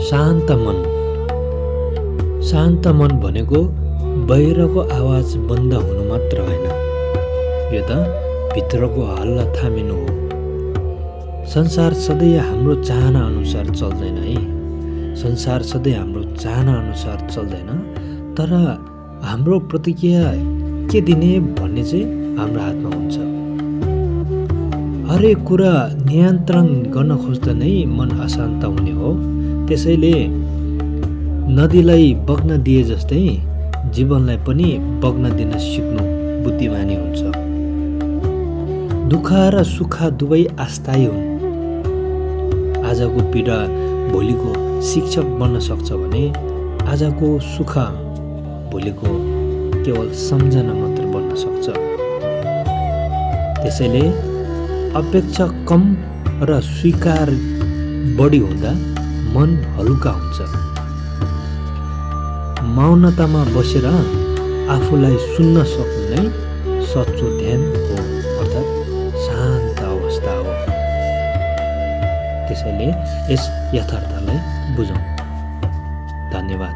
शान्त मन। शान्त मन भनेको बाहिरको आवाज बन्द हुनु मात्र होइन, यो त भित्रको हल्ला थामिनु हो। संसार सधैँ हाम्रो चाहना अनुसार चल्दैन है। संसार सधैँ हाम्रो चाहना अनुसार चल्दैन, तर हाम्रो प्रतिक्रिया के दिने भन्ने चाहिँ हाम्रो हातमा हुन्छ। हरेक कुरा नियन्त्रण गर्न खोज्दा नै मन अशान्त हुने हो। त्यसैले नदीलाई बग्न दिए जस्तै जीवनलाई पनि बग्न दिन सिक्नु बुद्धिमानी हुन्छ। दुःख र सुख दुवै अस्थायी हुन्। आजको पीडा भोलिको शिक्षक बन्न सक्छ भने आजको सुख भोलिको केवल सम्झना मात्र बन्न सक्छ। त्यसैले अपेक्षा कम र स्वीकार बढी हुँदा मन हलुका हुन्छ। मौनतामा बसेर आफूलाई सुन्न सक्नु नै सच्चो ध्यान हो, अर्थात् शान्त अवस्था हो। त्यसैले यस यथार्थलाई बुझौँ। धन्यवाद।